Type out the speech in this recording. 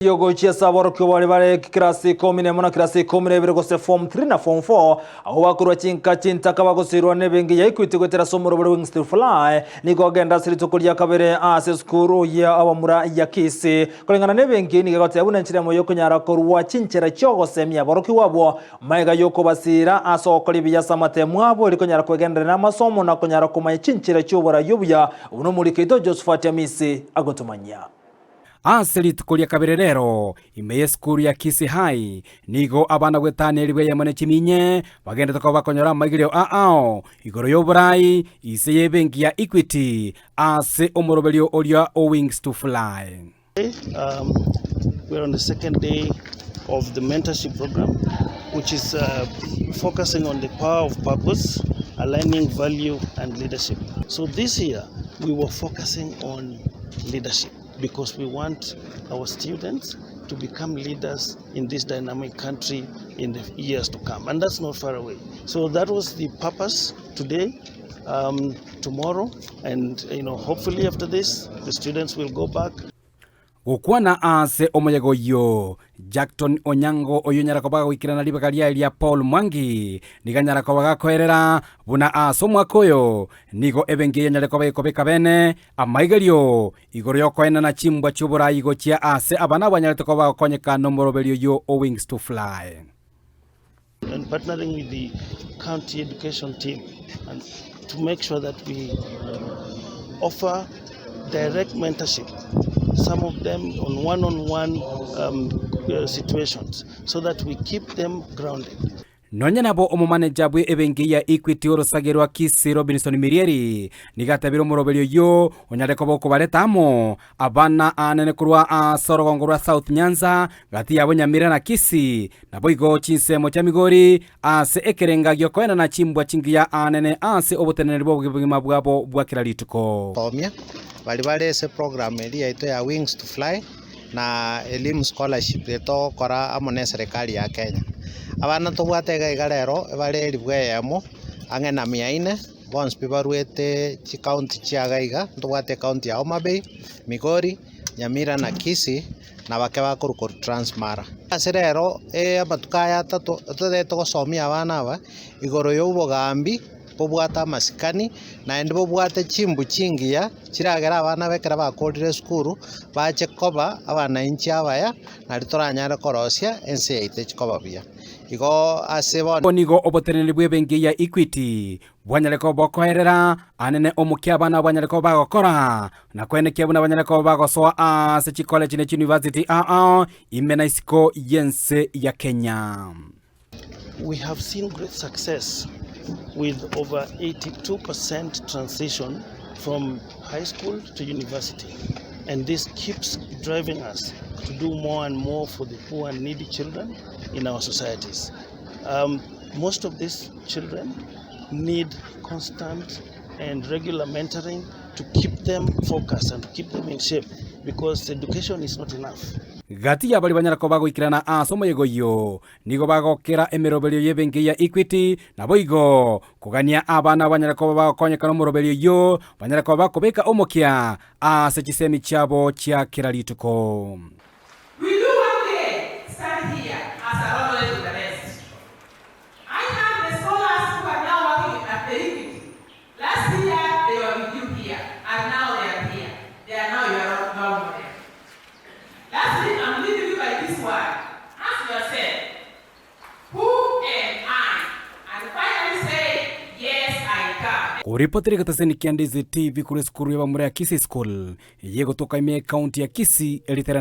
Gochia ase aborokigwa baria bare kirasi ikomi nemo na kirasi 12 gose form 3 na form 4 abwo bakorwa chinka chintaka bagosirwa nebenki ya Equity goetera ase omorobori Wings to Fly nigo agenda ase rituko ria kabere ase esukuru ya abamura ya Kisii. Koreng'ana nebenki nigo egoteba buna enchera emo yokonyara korwa chinchera chiogosemia aborokigwa abwo Magega y'okobasiira ase ogokora ebiya ase amatemo abo, erio konyara kwegenderera namasomo na konyara komanya chinchera chi'oborai obuya, buna omoriki oito Josephat Amisi agotomanyia. Ase rituko ria kabere rero, ime y'esukuru ya Kisii High, nigo abana goetania elifu eyemo ne chiminye bagendete koba bakonyora amaigerio a ao igoro y'oborai inse y'ebenki ya Equity ase omoroberio oria o Wings to Fly. Um, we're on the second day of the mentorship program, which is uh, focusing on the power of purpose, aligning value and leadership. So this year, we were focusing on leadership because we want our students to become leaders in this dynamic country in the years to come. And that's not far away. So that was the purpose today. Um, tomorrow and you know hopefully after this the students will go back Gokwana ase omoyega oyio, Jackton Onyango oyio onyara koba gagoikerana ribaga riaye ria Paul Mwangi nigo anyara koba gakoerera buna ase omwaka oyo nigo ebenki eye enyare koba gekobeka bene amaigerio igoro yokoenana chimbwa chi'oborai gochia ase abana abwo anyarete koba bagokonyeka nomoroberio oyio o Wings to Fly. And partnering with the county education team and to make sure that we offer direct mentorship, some of them on one-on-one um, situations, so that we keep them grounded. Nonya nabo omomaneja bwe ebenki ya Equity orosage rwa Kisii Robinson Mirieri nigo atabire omoroberio oyio onyare koba okobareta amo abana aanene korwa ase orogongo rwa South Nyanza gati yabo Nyamira na Kisii Naboigo chinsemo chia Migori ase ekerenga gi'okoenana chimbwa chingiya aanene ase oboteneneri bw'obogima bwabo bwa kera rituko. Somia baria bare ase program eria yaito ya Wings to Fly na Elimu Scholarship eye togokora amo na eserekari ya Kenya. Abana tobwate iga iga rero ebare elifu eyemo ang'e na mia inne, bonsi pi barwete chicounty chia iga iga, ntobwate ecounty ya Homabay, Migori, Nyamira na Kisii. na bake bakorwa korwa Transmara. Ase rero amatuko aya atato totagete gosomia abana aba igoro ya obogambi bobwate amasikani naende bobwate chimbu chingiya chiragere abana aba ekero bakorire esukuru bache koba abananchi abaya nario toranyare korosia ense yaito echi koba buya. Igo ase bono. Nigo oboteneneri bw'ebenki ya Equity Bwanyare koba bokoerera anene omokia abana bwanyare koba bagokora, na kwenekia buna banyare koba bagosoa ase chikoleji ne chiuniversity ao ime na isiko y'ense ya Kenya. We have seen great success with over 82% transition from high school to university and this keeps driving us to do more and more for the poor and needy children in our societies. Um, most of these children need constant and regular mentoring to keep them focused and to keep them in shape because education is not enough. Gati ya baria banyara koba goikerana ase omoyega oyio nigo bagokera emeroberio y'ebenki ya Equity, naboigo kogania abana banyare koba bagokonyekana omoroberio oyio banyare koba bakobeka omokia ase chisemi chiabo chia kera rituko. Will you one day stand here as a role model to the rest? I have the scholars who are now working at the Equity. Last year they were with you here and now they are here. They are now your role model. Lastly, I'm leaving you by this word. Ask yourself, who am I? And finally say, yes, I can. Koripotera egetaseni kia Ndizi TV korwa esukuru y'abamura ya Kisii School, eye egotoka ime y'ecounty ya Kisii, eriterane.